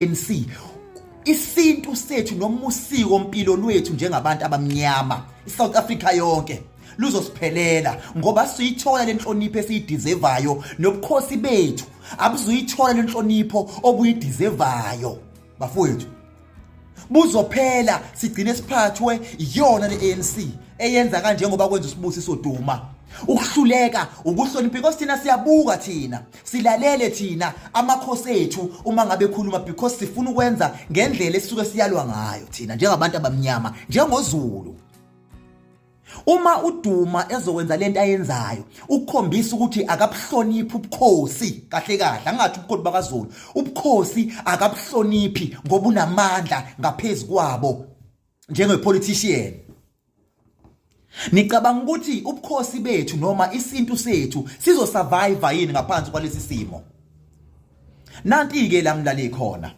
ANC, isintu sethu noma usiko mpilo lwethu njengabantu abamnyama, iSouth Africa yonke luzosiphelela, ngoba siyithola lenhlonipho esiyideservayo, nobukhosi bethu abuzuyithola lenhlonipho obuyideservayo, bafowethu. Buzophela, sigcine siphathwe iyona le-ANC eyenza kanje, ngoba kwenza uSibusiso Duma ukuhluleka ukuhlonipha, because thina siyabuka, thina silalele, thina amakhosi ethu uma ngabe ekhuluma, because sifuna ukwenza ngendlela esisuke siyalwa ngayo thina njengabantu abamnyama, njengoZulu. Uma uDuma ezokwenza lento ayenzayo ukukhombisa ukuthi akabuhloniphi ubukhosi, kahle kahle angathi ubukhosi bakaZulu, ubukhosi akabuhloniphi ngoba unamandla ngaphezulu kwabo njengepolitician. Nicabanga ukuthi ubukhosi bethu noma isintu sethu sizosurvive yini ngaphansi kwalesi simo? Nanti ke la mlali khona.